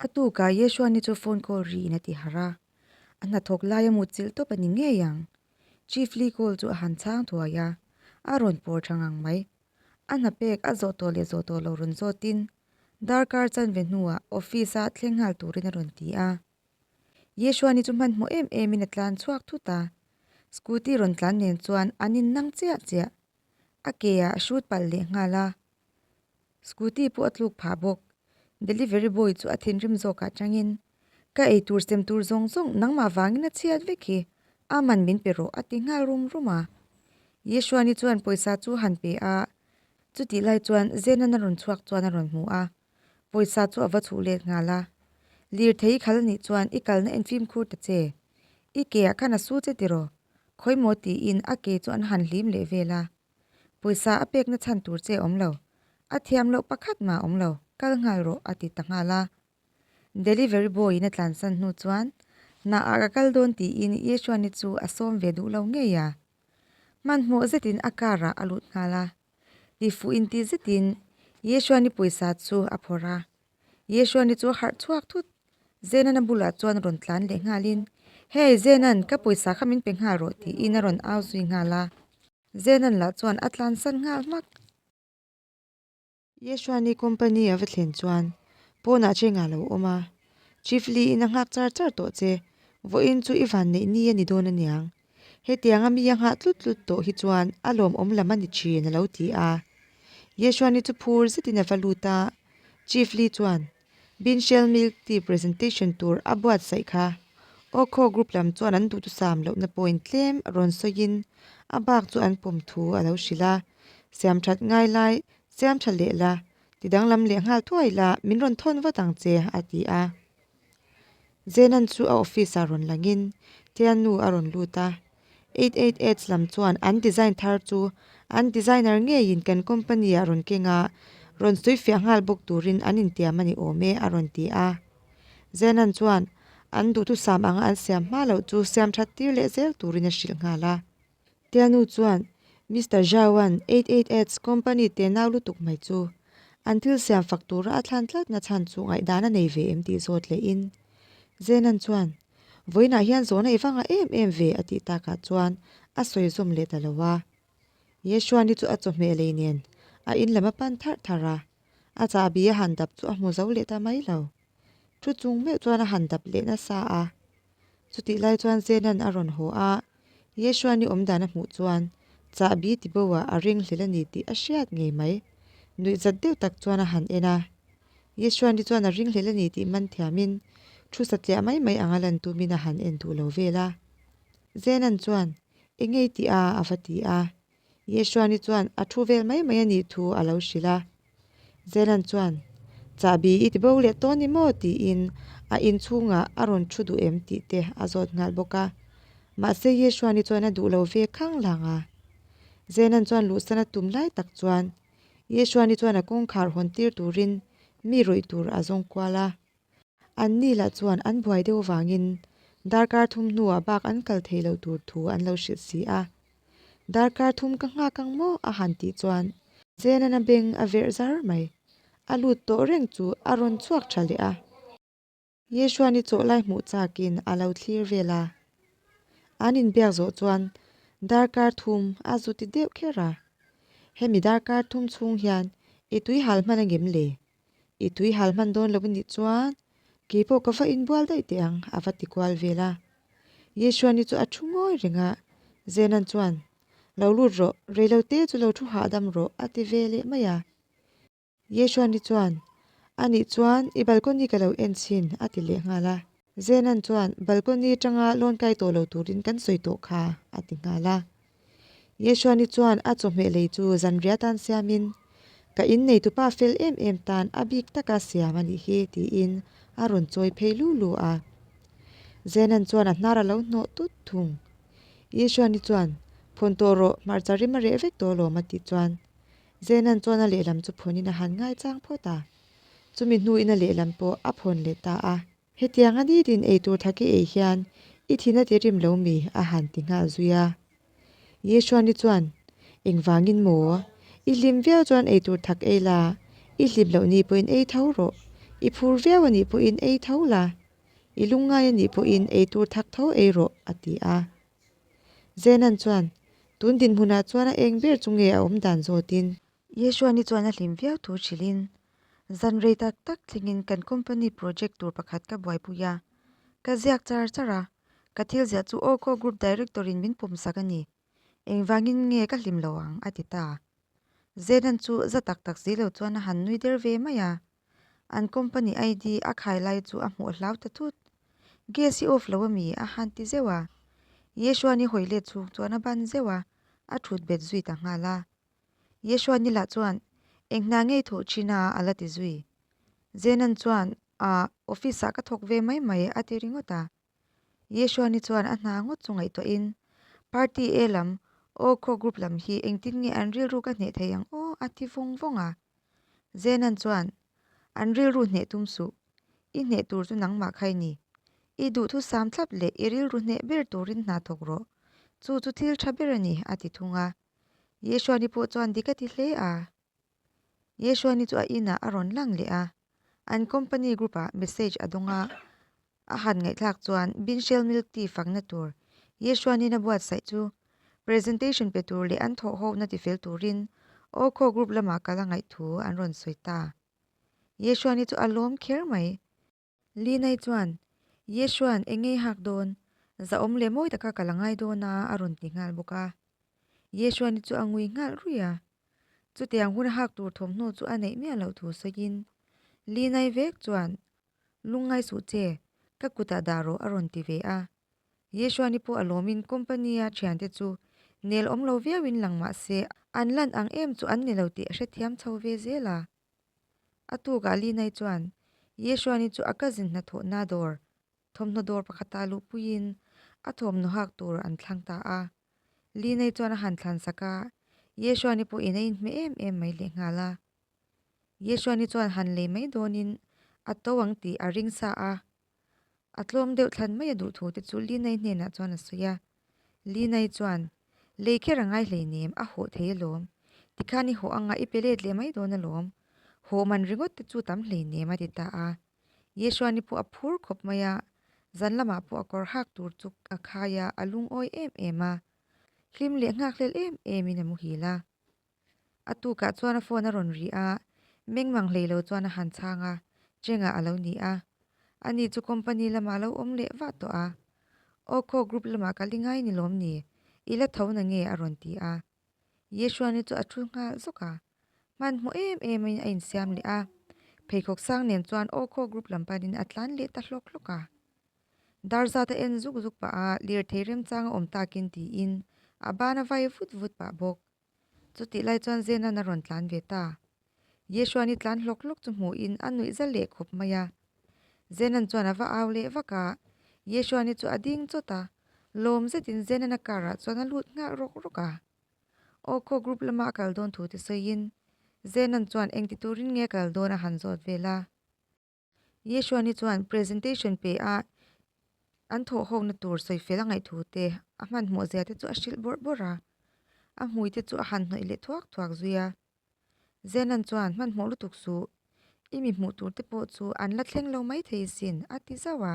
A tukah Yeshuani chu phone call riin a ti harh a, a hnathawk laia mutchilh tawp a ni ngei ang. Chief Lee call chu a han chhang thuai a, a rawn pawr tha ngang mai. A hna pek a zawh tawh leh zawh tawh lo rawn zawtin darkar chanve hnuah office-a thleng nghal turin a rawn ti a. Yeshuani chu hmanhmawh em emin a tlan chhuak thut a, scooty rawn tlan nen chuan an innang chiah chiah. A ke ah a hrut palh leh nghal a, scooty pawh a tluk phah bawk. Delivery boy chu a thinrim zawk ah changin, Ka eitur sem tur zawng zawng nangmah vangin a chhiat vek hi, a man min pe rawh a ti nghal rum rum a. Yeshuani chuan pawisa chu han pe a, chutih lai chuan Zenan a rawn chhuak chuan a rawn hmu a, pawisa chu a va chhuh let nghal a. Lirthei i khal anih chuan i kalna en fimkhur ta che, i ke ah khan a su che tiraw? Khawimaw tiin a ke chu an han hlim leh vel a. Pawisa a pekna chhan tur che awm lo. A thiam loh pakhat mah awm lo, kal nghal rawh a ti ta nghal a. Delivery boy in a tlansan hnu chuan hna ah ka kal dawn tiin Yeshuani chu a sawm ve duh lo ngei a. Hmanhmawh zetin a car ah a lut nghal a. Tifuh inti zetin Yeshuani pawisa chu a phawrh a. Yeshuani chu a harh chhuak thut. Zenan a bulah chuan rawn tlan leh nghalin, Hey Zenan, ka pawisa kha min pe nghal rawh tiin a rawn au zui nghal a. Zenan lah chuan a tlansan nghal hmak. Yeshuani company a va thlen chuan pawnah cheng ah lo awm a, Chief Lee in a nghak char char tawh che, vawiin chu i van neih ni a ni dawn aniang. Hetianga mi a nghah tlut tlut tawh hi chuan a lawmawm lam a ni thin a lo ti a. Yeshuani chu phur zetin a va lut a, Chief Lee chuan Bean Shell Milk Tea presentation tur a buatsaih kha. Awkhaw group lam chuan an duhthusam lohna point tlem rawn sawiin a bak chu an pawm thu a lo hrilh a. Siam that ngai lai, siam tha leh la, ti danglam leh nghal thuai la, min rawn thawn vat ang che, a ti a. Zenan chu a office ah rawn langin Tiannu a rawn lut a. 888 lam chuan an design thar chu an designer ngeiin kan company ah rawn keng a, rawn sawifiah nghal bawk turin an intiam a ni awm e, a rawn ti a. Zenan chuan an duhthusam anga an siam hma loh chu siam that tir leh zel turin a hrilh nghal a. Tianu chuan Mister Zhao-a'n 888 company te nau lutuk mai chu an thil siam fak tura a thlan tlatna chhan chu ngaihdan a nei ve em tih zawt lehin Zenan chuan Vawiinah hian zawhna i va ngah em em ve a tih takah chuan a sawi zawm leh ta lo a. Yeshuani chu a chawhmeh lei nen a in lam a pan tharh tharh a, a chahbi a han dap chu a hmu zo leh ta mai lo. Thu chung meuh chuan a han dap leh nasa a. Chutih lai chuan Zenan a rawn haw a, Yeshuani awmdan a hmuh chuan chahbi ti bo ah a ring hlel a ni tih a hriat ngei mai. Nuihzat deuh tak chuan a han en a. Yeshuani chuan a ring hlel a ni tih man thiamin thu satliah mai mai anga lan tumin a han en duh lo vel a. Zenan chuan, Engei tih a? a va ti a. Yeshuani chuan a thu vel mai mai a nih thu a lo hrilh a. Zenan chuan, Chahbi i ti bo leh tawn ni maw? tiin a inchhungah a rawn thu duh em tih te a zawt nghal bawk a. Mahse Yeshuani chuan a duh lo ve khang lang a. Zenan chuan luhsan a tum lai tak chuan Yeshuani chuan a kawngkhar hawn tir turin mi rawih tur a zawng kual a. An ni lah chuan an buai deuh avangin darkar thum hnuah bak an kal thei lo tur thu an lo hrilh si a. Darkar thum ka nghak ang maw? a han tih chuan Zenana beng a verh zar mai. A lut tawh reng chu a rawn chhuak tha leh a. Yeshuani chawh lai hmuh chakin a lo thlir vel a. An inbiak zawh chuan darkar thum a zu ti deuh kher a. Hemi darkar thum chhung hian i tui hal hman angem le? I tui hal hman dawn lo anih chuan kei pawh ka va inbual daih teh ang, a va ti kual vel a. Yeshuani chu a thu ngawi reng a, Zenan chuan, Lo lut rawh, reilote chu lo thu hahdam rawh, a ti ve leh mai a. Yeshuani chuan, Anih chuan i balcony ka lo en chhin, a ti leh nghal a. Zenan chuan, Balcony atanga lawn kai tawh lo turin kan sawi tawh kha, a ti nghal a. Yeshuani chuan a chawhmeh lei chu zanriah tan siamin, Ka inneitupa fel em em tan a bik taka siam a nih hi, tiin a rawn chawi phei lu lu a. Zenan chuan a hnar a lo hnawh tut thung. Yeshuani chuan, Phawn tawh rawh, hmarcha rim a reh vek tawh alawm, a tih chuan Zenan chuan a lehlam chu phawnin a han ngaichang phawt a. Chumi hnuin a lehlam pawh a phawn leh ta a. Hetiang a nitin eitur thak i ei hian i thin a ti rim lo mi? a han ti nghal zui a. Yeshuani chuan, Engvangin maw? I hlim viau chuan eitur thak ei la, i hlim loh ni pawhin ei tho rawh. I phur viau a nih pawhin ei tho la, i lungngai a nih pawhin ei tur thak tho ei rawh, a ti a. Zenan chuan, Tun dinhmunah chuan a eng ber chu nge a awm dan zawtin? Yeshuani chuan a hlim viau thu hrilhin, Zan rei tak tak thlengin kan company project tur pakhat ka buaipui a, ka ziak char char a, ka thil ziah chu Awkaw Group Director in min pawmsak a ni. Engvangin nge ka hlim lo ang? a ti ta. Zenan chu za tak tak si lo chuan a han nui der ve mai a. An company ID a khai lai chu a hmuh hlau ta thut. Gas i off lo a mi? a han ti zeuh a. Yeshuani hawi let chhung chuan a ban zeuh a, a thut bet zui ta nghal a. Yeshuani lah chuan, Eng hna ngei thawh thin a? a la ti zui. Zenan chuan, Ahh, office ah ka thawk ve mai mai, a ti ringawt a. Yeshuani chuan a hna ngawt chu ngaihtuahin, Party A lam, Aw Khaw Group lam hi engtin nge an rilru ka hneh thei ang aw? a ti vawng vawng a. Zenan chuan, An rilru hneh tum suh. I hneh tur chu nangmah kha i ni. I duhthusam thlap leh i rilru hneh ber turin hna thawk rawh. Chu chu thil tha ber a ni, a ti thung a. Yeshuani pawh chuan dik a ti hle a. Yeshuani chu a inah a rawn lang leh a, an company group ah message a dawng a, a han ngaihthlak chuan Binshell Milk Tea fakna tur Yeshuani'n a buatsaih chu presentation pe tur leh an thawh hona tifel turin Awkhaw group lamah kal a ngaih thu an rawn sawi ta. Yeshuani chu a lawm kher mai. Linai chuan, Yeshua'n eng ngei hak dawn? Zahawm leh mawi taka ka la ngai dawn a, a rawn ti nghal bawk a. Yeshuani chu a ngui nghal ruih a. Chutiang hun hak tur thawmhnaw chu a neih miah loh thu sawiin, Linai vek chuan, Lungngai suh che, ka kutah dah rawh, a rawn ti ve a. Yeshuani pawh a lawmin company-a thiante chu nel awm lo viauin lang mah se, an lan ang em chu an ni lo tih a hrethiam chho ve zel a. A tukah Linai chuan Yeshuani chu a cousin hnathawhna dawr, thawmhnaw dawr pakhatah luhpuiin a thawmhnaw hak tur an thlang ta a. Linai chuan a han thlan sak a, Yeshuani pawhin a inhmeh em em mai lehnghal a. Yeshuani chuan han lei mai dawnin a to ang tih a ring sa a. A tlawm deuh thlan mai a duh thu te chu Linai hnenah chuan a sawi a. Linai chuan, Lei kher a ngai hleinem, a hawh thei alawm. Tikhan i hawh anga i pe let leh mai dawn alawm. Hawh man ringawt te chu tam hleinem a ti ta a. Yeshuani pawh a phur khawp mai a, zan lamah pawh a kawr hak tur chu a khai a, a lungawi em em a. Hlim leh nghakhlel em emin a muhil a. A tukah chuan a phone a rawn ri a, mengmang hlei lo chuan a han chhang a, Chengah a lo ni a. Ani chu company lamah a lo awm leh vah tawh a. Aw khaw group lamah ka li ngai ni lawm ni, i la tho na nge a rawn ti a. Yeshuani chu a thu nghal zawk a. Hmanhmawh em emin a insiam leh a, pheikhawk sang nen chuan aw khaw group lam panin a tlan leh ta hlawk hlawk a. Dar zat a en zuk zuk pah a, lirthei remchang a awm takin tiin a ban a vai vut vut pah bawk. Chutih lai chuan Zenan a rawn tlan ve ta. Yeshuani tlan hlawk hlawk chu hmuhin a nuih za leh khawp mai a. Zenan chuan a va au leh vak a, Yeshuani chu a ding chawt a, lawm zetin Zenana car ah chuan a lut nghal rawk rawk a. Aw khaw group lama a kal dawn thu te sawiin Zenan chuan engti turin nge a kal dawn a han zawt vel a. Yeshuani chuan presentation pe a an thawh hawkna tur sawi fel a ngaihthu te, a hmanhmawh zia te chu a hrilh bawrh bawrh a. A hmui te chu a han hnawih leh thuak thuak zui a. Zenan chuan hmanhmawh lutuk suh, i mi hmuh tur te pawh chu an la thleng lo mai thei sin, a ti zauh a.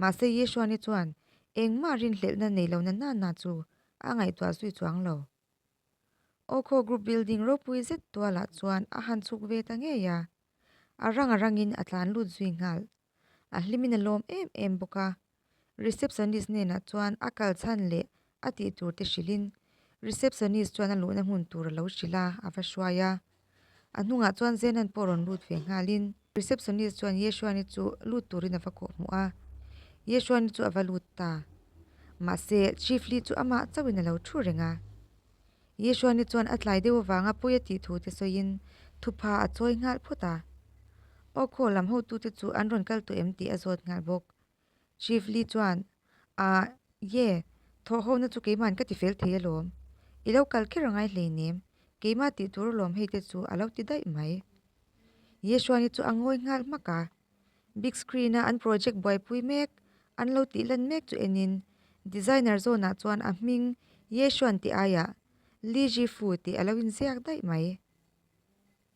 Mahse Yeshuani chuan engmah rinhlelhna nei lo na nana chu a ngaihtuah zui chuang lo. Awkhaw Group Building ropui zet tualah chuan a han chhuk ve ta ngei a. A rang a rangin a tlan lut zui nghal. A hlimin a lawm em em bawk a. Receptionist hnenah chuan a kal chhan leh a tih tur te hrilhin receptionist chuan a luhna hmun tur a lo hrilh a, a va hruai a. A hnungah chuan Zenan pawh rawn lut ve nghalin receptionist chuan Yeshuani chu lut turin a va kawhhmuh a. Yeshuani chu a va lut ta. Mahse, Chief Lee chu amah chauhin a lo thu reng a. Yeshuani chuan a tlai deuh avanga pawi a tih thu te sawiin thupha a chawi nghal phawt a. Aw khaw lam hotute chu an rawn kal tawh em tih a zawt nghal bawk. Chief Lee chuan, Ah, ye, thawh hona chu keima'n ka ti fel thei alawm. I lo kal kher a ngai hleinem, keimah tih tur alawm hei te chu a lo ti daih mai. Yeshuani chu a ngawi nghal hmak a. Big screen a an project buaipui mek an lo tih lan mek chu enin designer zawnah chuan a hming Yeshuan tih aiah Li Jifu tih a lo inziak daih mai.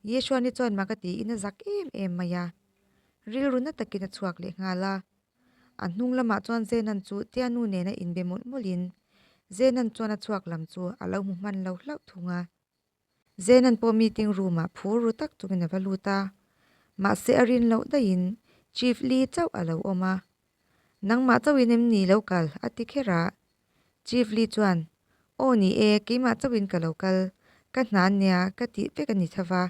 Yeshuani chuan mak a tiin a zak em em mai a. Rilru na takin a chhuak leh nghal a. A hnung lamah chuan Zenan chu Tianu nena inbe mawlh mawlhin Zenan chuan a chhuak lam chu a lo hmu hman lo hlauh thung a. Zenan pawh meeting room-ah phur ru tak chungin a va lut a, mahse a rin loh daihin Chief Lee chauh a lo awm a. Nangmah chauhin em ni lo kal? a ti kher a. Chief Lee chuan, Aw ni e, keimah chauhin ka lo kal. Ka hna nia ka tih vek a ni tho va,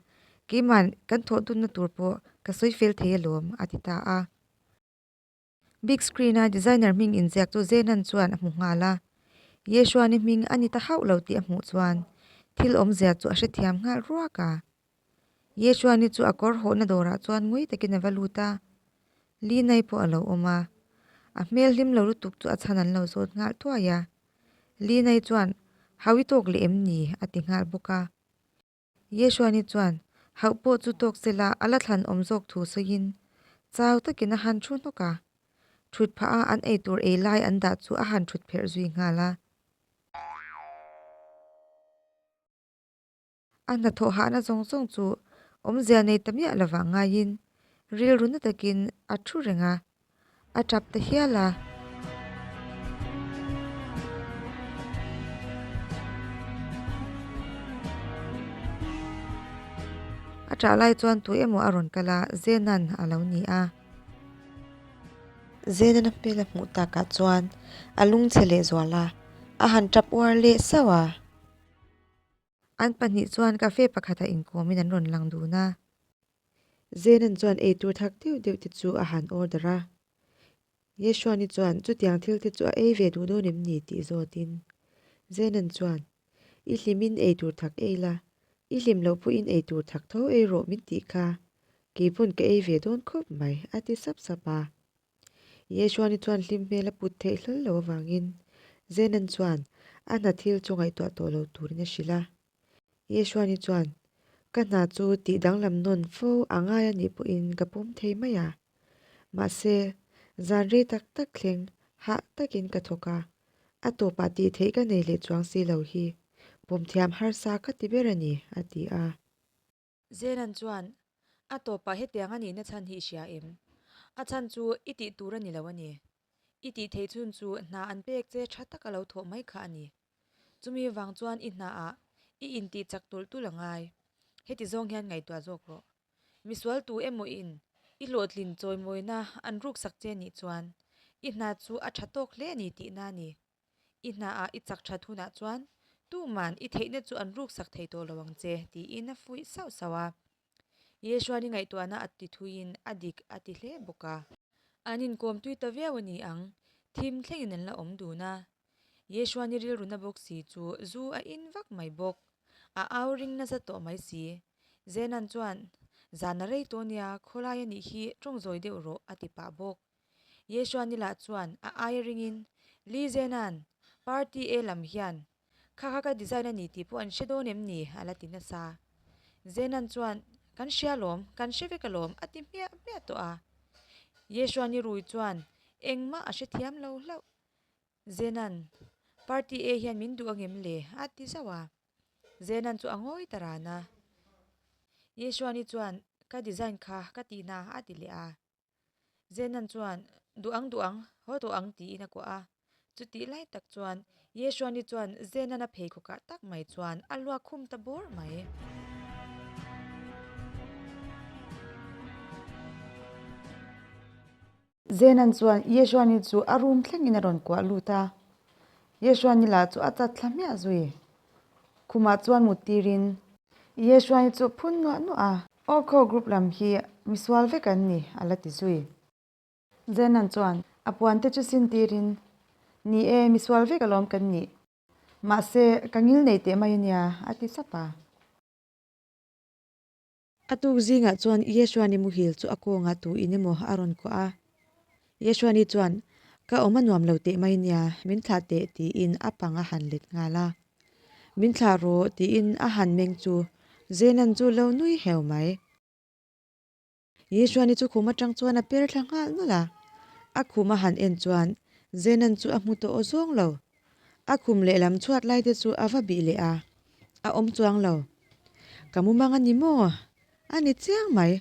keima'n kan thawh dunna tur pawh ka sawi fel thei alawm, a ti ta a. Big screen a designer hming inziak chu Zenan chuan a hmu nghal a. Yeshuani hming a ni ta hauh lo tih a hmuh chuan thil awmzia chu a hrethiam nghal ruak a. Yeshuani chu a kawr hawhna dawrah chuan ngui takin a va lut a. Li Nai pawh a lo awm a. A hmel hlim lo lutuk chu a chhan an lo zawt nghal thuai a. Li Nai chuan, Hau i tawk leh em ni? a ti nghal bawk a. Yeshuani chuan hauh pawh chu tawk sela a la thlan awm zawk thu sawiin chau takin a han thu hnawk a. Thut phah a an eitur ei lai an dah chu a han thut pherh zui nghal a. A hnathawh hahna zawng zawng chu awmzia nei ta miah lovah ngaiin rilru na takin a thu reng a. A tap ta hial a. A tah lai chuan tu emaw a rawn kal a, Zenan a lo ni a. Zenan a hmel a hmuh takah chuan a lungchhe lehzual a, a han tap uar leh sauh a. An pahnih chuan cafe pakhatah inkawmin an rawn lang dun a. Zenan chuan eitur thak deuh deuh te chu a han order a. Yeshuani chuan chutiang thil te chu a ei ve duh dawn em ni tih zawtin Zenan chuan, I hlimin eitur thak ei la, i hlim loh pawhin eitur thak tho ei rawh min tih kha, keipawn ka ei ve dawn khawp mai a ti sap sap a. Yeshuani chuan hlim hmel a put theih hlawl lo avangin Zenan chuan a hna thil chu ngaihtuah tawh lo turin a hrilh a. Yeshuani chuan, Ka hna chu tih danglam nawn fo a ngai a nih pawhin ka pawm thei mai a. Mahse, zan rei tak tak thleng hah takin ka thawk a, a tawpah tih theih ka nei leh chuang si lo hi pawm thiam harsa ka ti ber a ni, a ti a. Zenan chuan, A tawpah hetiang a nihna chhan hi i hria em? A chhan chu i tih tur a ni lo a ni. I tih theih chhun chu hna an pek che tha taka lo thawh mai kha a ni. Chumi vang chuan i hnaah i intih chak tulh tulh a ngai. Heti zawng hian ngaihtuah zawk rawh. Misual tu emaw in i hlawhtlin chawimawina an ruksak che nih chuan i hna chu a tha tawk hle a ni tihna a ni. I hnaah i chak that hunah chuan tuman i theihna chu an ruksak thei tawh lo ang che, tiin a fuih sauh sauh a. Yeshuani ngaihtuahna a ti thuiin a dik a ti hle bawk a. An inkawm tui ta viau a ni ang, thim thlengin an la awm dun a. Yeshuani rilruna bawk si chu zu a in vak mai bawk. A au ring nasa tawh mai si. Zenan chuan, Zan a rei tawh nia, khawlai a nih hi tawng zawi deuh rawh, a ti pah bawk. Yeshua ni lah chuan a aia ringin, Li Zenan, Party A lam hian kha kha ka design a ni tih pawh an hre dawn em ni? a la ti nasa. Zenan chuan, Kan hria alawm, kan hre vek alawm, a ti hmiah hmiah tawh a. Yeshua ni rui chuan engmah a hrethiam lo hlauh. Zenan, Party A hian min duh angem le? a ti zauh a. Zenan chu a ngawi ta ran a. Yeshua ni chuan, Ka design kha ka tihna a ti leh a. Zenan chuan, Duh ang duh ang, haw tawh ang tiin a kuah a. Chutih lai tak chuan Yeshuani chuan Zenan a pheikhawkah tak mai chuan a luak khum ta bawr mai. Zenan chuan Yeshuani chu a room thlengin a rawn kuah lut a. Yeshuani lah chu a chat thla hmiah zui. Khumah chuan mut tirin Yeshuani chu phun nuah nuah a. Aw khaw group lam hi misual vek an ni, a la ti zui. Zenan chuan a puan te chu sin tirin, Ni e, misual vek alawm kan nih. Mahse, ka ngil nei teh mai a nia, a ti sap a. A tuk zingah chuan Yeshuani muhil chu a kawngah tu in emaw a rawn kuah a. Yeshuani chuan, Ka awm a nuam lo teh mai nia, min thlah teh tiin a pang a han let nghal a. Min thlah rawh tiin a han meng chu Zenan chu lo nui heu mai. Yeshuani chu khum atang chuan a per thla nghal nawlh a. A khum a han en chuan Zenan chu a hmu tawh aw zawng lo. A khum lehlam chhuat lai te chu a va bih leh a, a awm chuang lo. Ka mumang a ni maw? A ni chiang mai.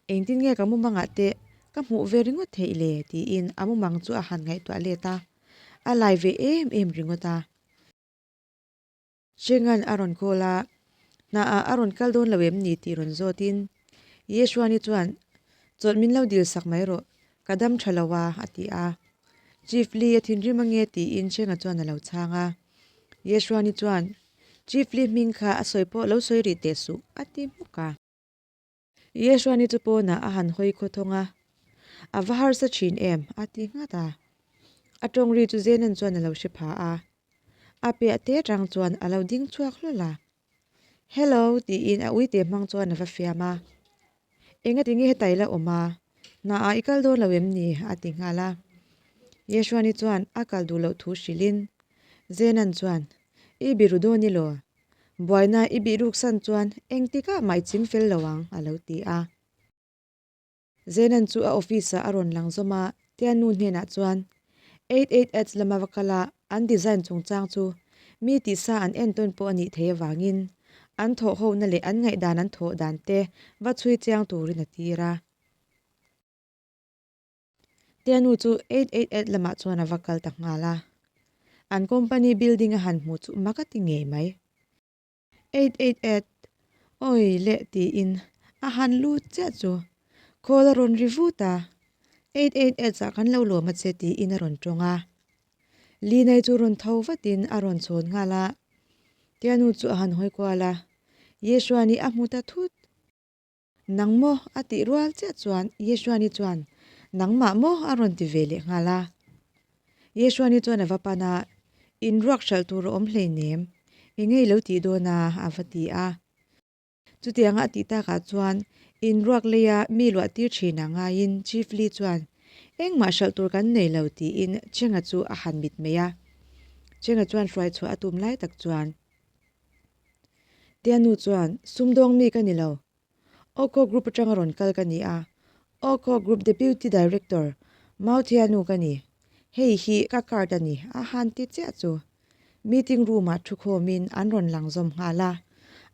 Engtin nge ka mumangah te ka hmuh ve ringawt theih le? tiin a mumang chu a han ngaihtuah let a, a lai ve em em ringawt a. Chengan a rawn call a, Hnaah a rawn kal dawn lo em ni tih rawn zawtin Yeshuani chuan, Chawlh min lo dil sak mai rawh, ka dam tha lo a, a ti a. Chief Lee a thinrim ange tiin Chenga chuan a lo chhang a. Yeshuani chuan, Chief Lee hming kha a sawi pawh lo sawi rih teh suh, a ti hmuk a. Yeshuani chu pawnah a han hawi khawthawng a, A va harsa thin em? a ti nghat a. A tawng ri chu Zenan chuan a lo hre pha a. A piah te atang chuan a lo ding chhuak hlawl a. Hello tiin a uite hmang chuan a va fiam a. Engati nge hetai la awm a? Hnaah i kal dawn lo em ni? a ti nghal a. Yeshuani chuan a kal duh loh thu hrilhin Zenan chuan, I biru dawn i law? Buaina i bih ruksan chuan engtikah mah i ching fel lo ang, a lo ti a. Zenan chu a office-ah a rawn lang zawm a, Tiannu hnenah chuan 88 Ads lama va kal a, an design chungchang chu mi tihsa an entawn pawh a nih theih avangin an thawh hona leh an ngaihdan an thawh dan te va chhui chiang turin a tir a. Tiannu chu 888 lamah chuan a va kal ta nghal a. An company building a han hmuh chu mak a ti ngei mai. 888, Awi leh tiin a han lut chiah chu call a rawn ri vut a. 888 ah kan lo lawm a che tiin a rawn tawng a. Linai chu rawn tho vatin a rawn chhawn nghal a. Tiannu chu a han hawi kual a. Yeshuani a hmu ta thut. Nang maw? a tih rual chiah chuan Yeshuani chuan, Nangmah maw? a rawn ti ve leh nghal a. Yeshuani chuan a va pan a, In ruak hralh tur a awm hleinem, i ngei lo tih dawn a, a va ti a. Chutianga a tih takah chuan in ruak leia mi luah tir thin a ngaiin Chief Lee chuan, Engmah hralh tur kan nei lo tiin Chenga chu a han mit mai a. Chenga chuan hruai chhuah a tum lai tak chuan, Tianu chuan, Sumdawng mi ka ni lo. Awkaw Group atanga rawn kal ka ni a. Awkaw Group Deputy Director Mau Thianu ka ni. Hei hi ka card a ni, a han ti chiah chu. Meeting room-ah thukhawmin an rawn lang zawm nghal a,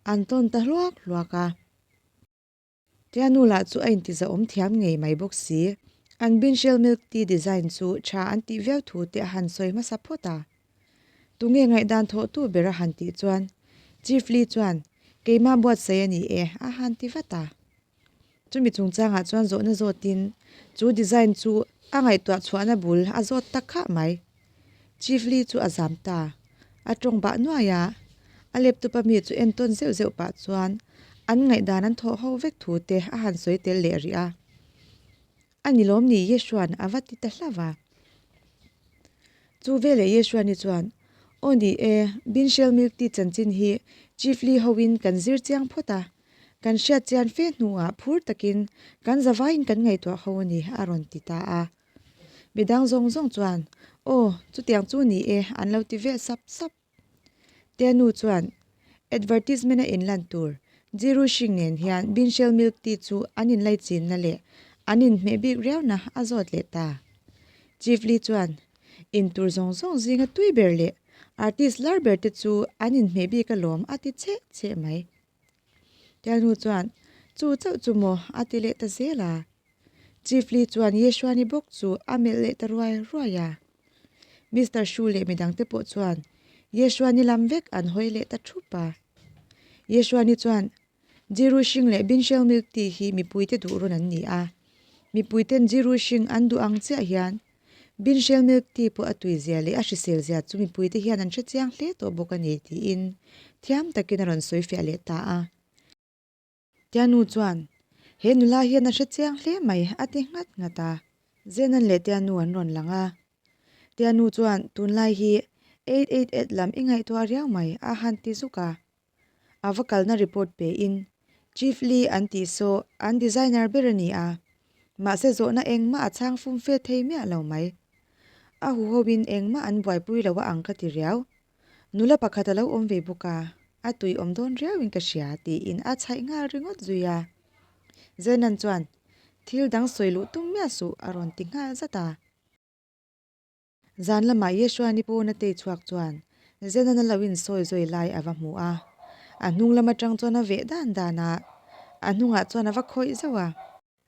an tawn ta hluak hluak a. Tianu lah chu a intizahawm thiam ngei mai bawk si. An Binshell Milk Tea design chu tha an tih viau thu te a han sawi hmasa phawt a. Tunge ngaihdan thawhtu ber a han tih chuan Chief Lee chuan, Keimah buatsaih a ni e, a han ti vat a. Chumi chungchangah chuan zawhna zawtin chu design chu a ngaihtuah chhuahna bul a zawt tak khah mai. Chief Lee chu a zam ta. A tawng bah nuai a, a laptop a mi chu entawn zeuh zeuh pah chuan an ngaihdan an thawh ho vek thu te a han sawi tel leh rih a. A ni lawm ni Yeshua'n a va ti ta hlauh a. Chu veleh Yeshuani chuan, Aw ni e, Binshell Milk Tea chanchin hi Chief Lee hoin kan zir chiang phawt a, kan hriat chian fe hnuah phur takin kan zavaiin kan ngaihtuah ho a ni, a rawn ti ta a. Midang zawng zawng chuan, Aw, chutiang chu ni e, an lo ti vel sap sap. Tia nu chuan, Advertisement a inlan tur, Jiru Shing nen hian Binshell Milk Tea chu an inlaichinna leh an inhmeh bik riauna a zawt leh ta. Chief Lee chuan, In tur zawng zawng zinga tui ber leh artist lar ber te chu an inhmeh bik alawm a ti cheh cheh mai. Tialnu chuan, Chu chauh chu maw? a ti leh ta zel a. Chief Lee chuan Yeshuani bawk chu a melh leh ta ruai ruai a. Mister Shu leh midangte pawh chuan Yeshuani lam vek an hawi leh ta thup a. Yeshuani chuan, Jiru Shing leh Binshell Milk Tea hi mipuite duh rawn an ni a. Mipuiten Jiru Shing an duh ang chiah hian Binshell Milk Tea pawh a tuizia leh a hriselzia chu mipuite hian an hrechiang hle tawh bawk a ni tiin thiam takin a rawn sawi fiah leh ta a. Tianu chuan, He nula hian a hrechiang hle mai a ti nghat nghat a. Zenan leh Tianu an rawn lang a. Tianu chuan, Tunlai hi 888 lam i ngaihtuah riau mai a han ti zuk a. A va kalna report pe in Chief Lee an tih saw an designer ber a ni a, mahse zawhna engmah a chhang fum fe thei miah lo mai. A huho in engmah an buaipui lo a ang ka ti riau. Nula pakhat a lo awm ve bawk a, a tui awm dawn riau in ka hria tiin a chhaih nghal ringawt zui a. Zenan chuan, Thil dang sawi luh tum miah suh a rawn ti nghal zat a. Zan lamah Yeshuani pawn a tei chhuak chuan Zenan a lo insawi zawi lai a va hmu a. A hnung lam atang chuan a veh dan dan a, a hnungah chuan a va khawih zauh a.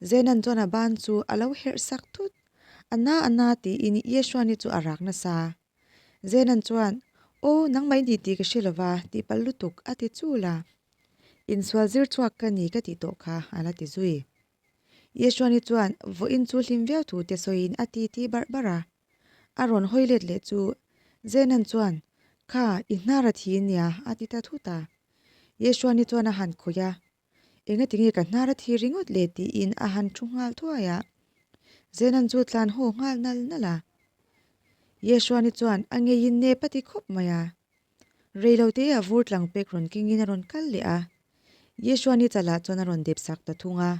Zenan chuan a ban chu a lo herh sak thut. A na a na tiin Yeshuani chu a rak nasa. Zenan chuan, Aw, nangmah i ni tih ka hre lova, tih palh lutuk, a ti chul a. Insual zir chhuak ka ni ka tih tawh kha, a la ti zui. Yeshuani chuan vawiin chu hlim viau thu te sawiin a ti ti barh barh a. A rawn hawi let leh chu Zenan chuan, Kha, i hnar a thi nia, a ti ta thut a. Yeshuani chuan a han khawih a, Engati nge ka hnar a thi ringawt le tiin a han thu nghal thuai a. Zenan chu tlan haw nghal nal nal a. Yeshuani chuan a ngeiin nep a ti khawp mai a. Reilote a vur tlang pek rawn kengin a rawn kal leh a. Yeshuani chalah chuan a rawn dep sak ta thung a.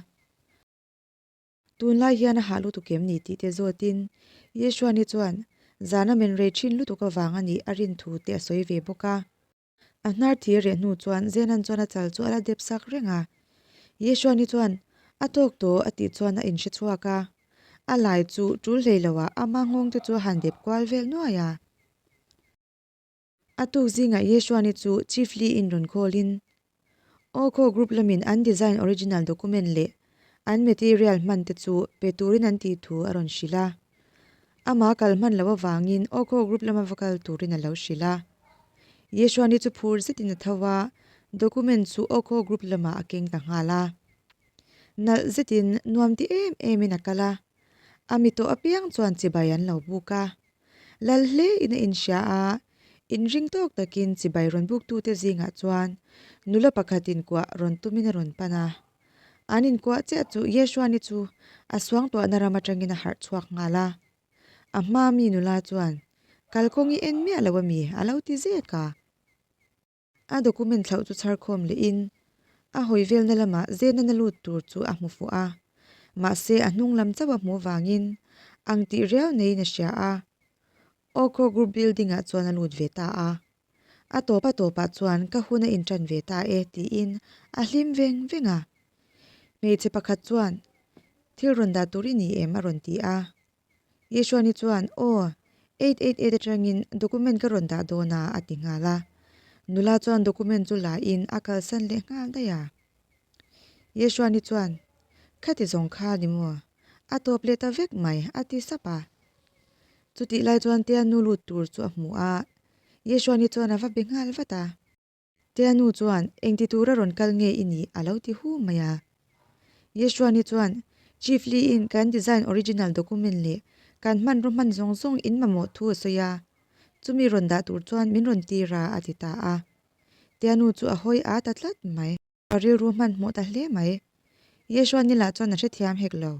Tunlai hian a hah lutuk em ni tih te zawtin Yeshuani chuan zana men rei thin lutuk avang a nih a rin thu te a sawi ve bawk a. A hnar thir reh hnu chuan Zenan chuan a chal chu a la dep sak reng a. Yeshuani chuan, A tawk tawh, a tih chuan a inhre chhuak a. A lai chu tul hlei lo ah ama nghawng te chu a han dep kual vel nuai a. A tuk zingah Yeshuani chu Chief Lee in rawn call in, Awkhaw group lamin an design original document leh an material hman te chu pe turin an tih thu a rawn hrilh a. Amah kal hman loh avangin Awkhaw group lama va kal turin a lo hrilh a. Yeshuani chu phur zetin a tho a, document chu Awkhaw group lamah a keng ta nghal a. Nalh zetin nuam ti em emin a kal a, a mi tawh apiang chuan chibai an lo buk a. Lal hle in a inhria a, inring tawk takin chibai rawn buktute zingah chuan nula pakhat inkuah rawn tumin a rawn pan a. An inkuah chiah chu Yeshuani chu a suangtuahna ram atangin a harh chhuak nghal a. A hma mi nula chuan, Kalkawng i en miah lo ami? a lo ti zek a. A document thlauh chu chhar khawm lehin a hawi velna lamah Zenana lut tur chu a hmu fuh a, mahse a hnung lam chauh a hmuh vangin ang tih riau neiin a hria a. Awkhaw Group Building ah chuan a lut ve ta a. A tawp a tawpah chuan ka hun a inṭan ve ta e tiin a hlim veng veng a. Hmeichhe pakhat chuan, Thil rawn dah tur i ni em? a rawn ti a. Yeshuani chuan, Aw, 888 atangin document ka rawn dah dawn a, a ti nghal a. Nula chuan document chu la in a kalsan leh nghal daih a. Yeshuani chuan, Khati zawng kha ni maw? A tawp leh ta vek mai, a ti sap a. Chutih lai chuan Tia nu lut tur chu a hmu a, Yeshuani chuan a va be nghal vat a. Tia nu chuan, Engti tura rawn kal nge i nih? a lo ti hu mai a. Yeshuani chuan, Chief Lee-in kan design original document leh kan hmanraw hman zawng zawng in mamawh thu a sawi a, chumi rawn dah tur chuan min rawn tir a, a ti ta a. Tia nu chu a hawi at a tlat mai. A rilru hmanhmawh ta hle mai. Yeshuani lah chuan a hrethiam hek lo.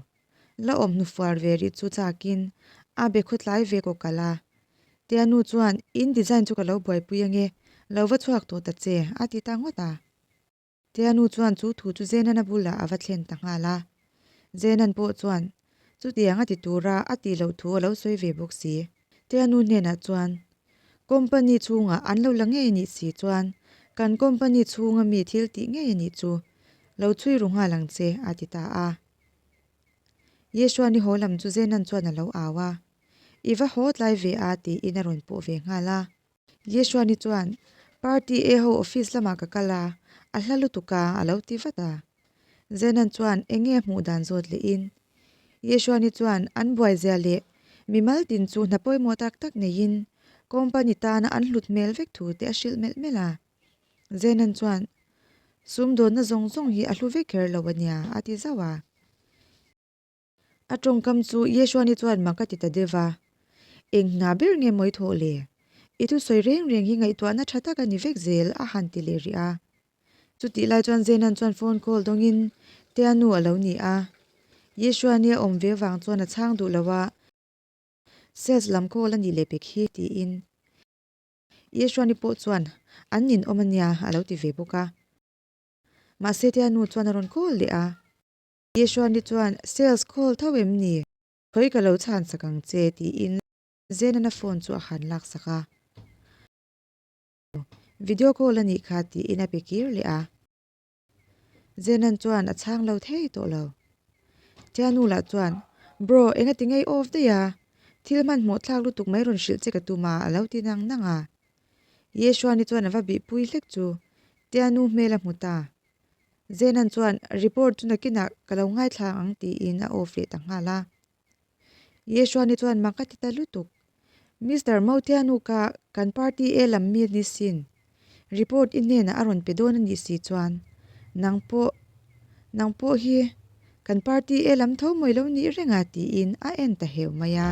La awm hnufuar ve rih chu chakin a be khawtlai ve kaw kalh a. Tia nu chuan, In design chu ka lo buaipui ange, lo va chhuak tawh ta che, a ti ta ngawt a. Tia nu chuan chu thu chu Zenan a bulah a va thlen ta nghal a. Zenan pawh chuan chutiang a ti tura a tih loh thu a lo sawi ve bawk si. Tia nu hnenah chuan, Company chhungah an lo la ngei anih si chuan kan company chhunga mi thil tih ngei anih chu lo chhui ru nghal ang che, a ti ta a. Yeshua ni haw lam chu Zenan chuan a lo au a, I va haw tlai ve a tiin a rawn pawh ve nghal a. Yeshua ni chuan, Party A ho office lamah ka kal a, a hla lutuk a, a lo ti vat a. Zenan chuan eng nge hmuh dan zawt lehin. Yeshua ni chuan an buaizia leh mimal tin chu hna pawimawh tak tak neiin company tana an hlut hmel vek thu te a hrilh melh melh a. Zenan chuan, Sumdawnna zawng zawng hi a hlu vek kher lo a nia, a ti zauh a. A tawngkam chu Yeshuani chuan mak a ti ta deuh a, Eng hna ber nge mawi thawh le? I thusawi reng reng hi ngaihtuahna tha tak a ni vek zel, a han ti leh rih a. Chutih lai chuan Zenan chuan phone call dawngin Tea nu a lo ni a. Yeshuani a awm ve vang chuan a chhang duh lo a, Sales lam call a nih leh pek hi, tiin. Yeshuani pawh chuan, An ninawm a nia, a lo ti ve bawk a. Mahse Tea nu chuan a rawn call leh a. Yeshuani chuan, Sales call tho em ni? Khawi ka lo chhan sak ang che, tiin Zenana phone chu a han lak sak a. Video call a nih kha, tiin a pe kir leh a. Zenan chuan a chhang lo thei tawh lo. Tia nu lah chuan, Bro, enga ti ngei off daih a? Thil hmanhmawh thlak lutuk mai rawn hrilh che ka tum a, a lo ti nang nang a. Yeshuani chuan a va bihpui hlek chu Tia nu hmel a hmu ta. Zenan chuan report chu nakinah ka lo ngaithla ang tiin a off leh ta nghal a. Yeshuani chuan mak a ti ta lutuk. Mister Mautianu ka kan party e lam mi ni sin. Report i hnenah a rawn pe dawn a nih si chuan nang pawh nang pawh hi kan party e lam tho mawi lo nih reng a tiin a en ta heu mai a.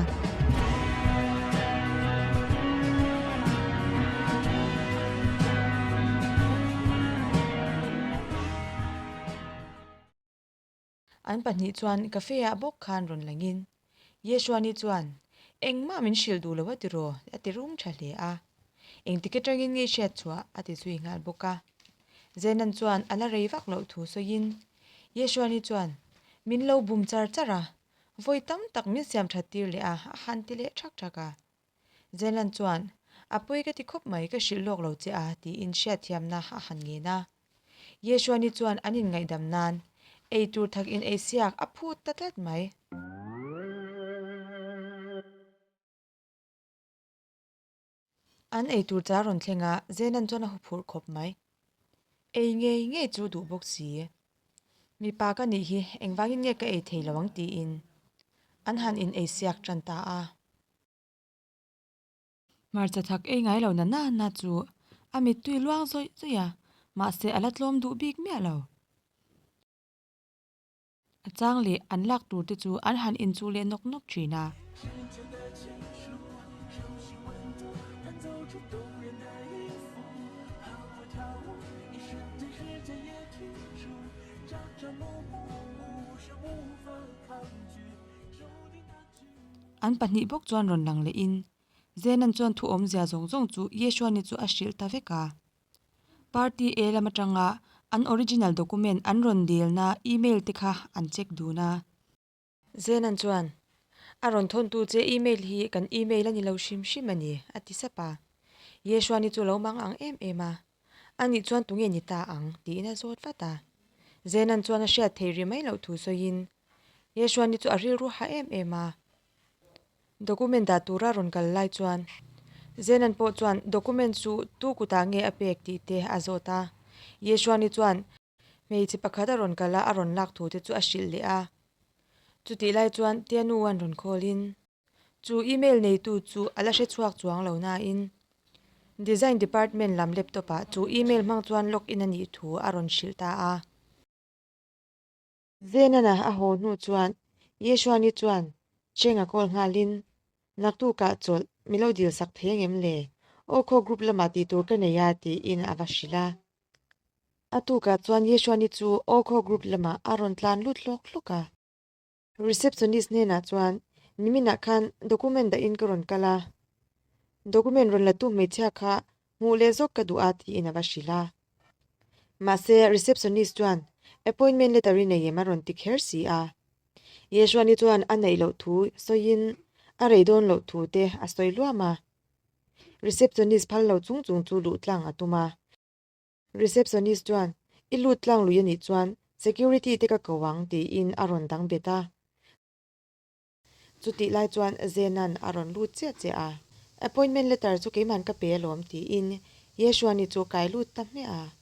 An pahnih chuan cafe ah bawk khan rawn langin Yeshuani chuan, Engmah min hrilh duh lo a ti raw? a ti rum tha hle a. Engtik atangin nge hriat chhuah? a ti zui nghal bawk a. Zenan chuan a la rei vak loh thu sawiin Yeshuani chuan, Min lo bum char char a, vawi tam tak min siam that tir leh a, a han ti leh thak thak a. Zenan chuan, A pawi ka ti khawp mai, ka hrilh lawk lo che a, tiin hriatthiamna a han ngen a. Yeshuani chuan an inngaihdam nan ei tur thak in ei siak a phut ta tlat mai. An ei tur cha rawn thleng a, Zenan chuan a huphurh khawp mai. Ei ngei ngei chu duh bawk si. Mipa ka nih hi engvangin nge ka ei thei lo ang tiin an han in ei siak tan ta a. Hmarcha thak ei ngai lo na na na chu a mittui luang zawih zawih a, mahse a la tlawm duh bik miah lo. A chang leh an lak tur te chu an han inchuh leh nawk nawk thin a. An pahnih bawk chuan rawn lang lehin Zenan chuan thu awmzia zawng zawng chu Yeshuani chu a hrilh ta vek a. Party A lam atanga an original document an rawn dilna email te kha an check dun a. Zenan chuan, A rawn thawntu che email hi kan email a ni lo hrim hrim a ni, a ti sap a. Yeshuani chu lo mang ang em em a. A nih chuan tunge ni ta ang? tiin a zawt vat a. Zenan chuan a hriat thei ri mai loh thu sawiin Yeshuani chu a rilru ha em em a. Document dah tura rawn kal lai chuan Zenan pawh chuan document chu tu kutah nge a pek tih te a zawt a. Yeshuani chuan hmeichhe pakhat a rawn kal a, a rawn lak thu te chu a hrilh leh a. Chutih lai chuan Tianuan rawn call in chu email neitu chu a la hre chhuak chuang lo nain Design department lam laptop ah chu email hmang chuan log in a nih thu a rawn hrilh ta a. Zenana a haw hnu chuan Yeshuani chuan Cheng a call nghalin, Naktukah chawlh mi lo dil sak thei angem le? Aw khaw group lamah tih tur ka nei a tiin a va hrilh a. A tukah chuan Yeshuani chu aw khaw group lamah a rawn tlan lut hlawk hlawk a. Receptionist hnenah chuan, Niminah khan document dahin ka rawn kal a, document rawn latu hmeichhia kha hmuh leh zawk ka duh a tiin a va hrilh a. Mahse, receptionist chuan appointment letter i nei em a rawn ti kher si a. Yeshwani chuan a neih loh thu sawiin a rei dawn loh thu te a sawi luam a. Receptionist phal lo chung chung chu luh tlang a tum a. Receptionist chuan, I lut tlang lui a nih chuan security te ka ko ang tiin a rawn dang bet a. Chutih lai chuan Zenan a rawn lut chiah chiah a. Appointment letter chu keiman ka pe alawm tiin Yeshuani chu kai lut ta hmiah a.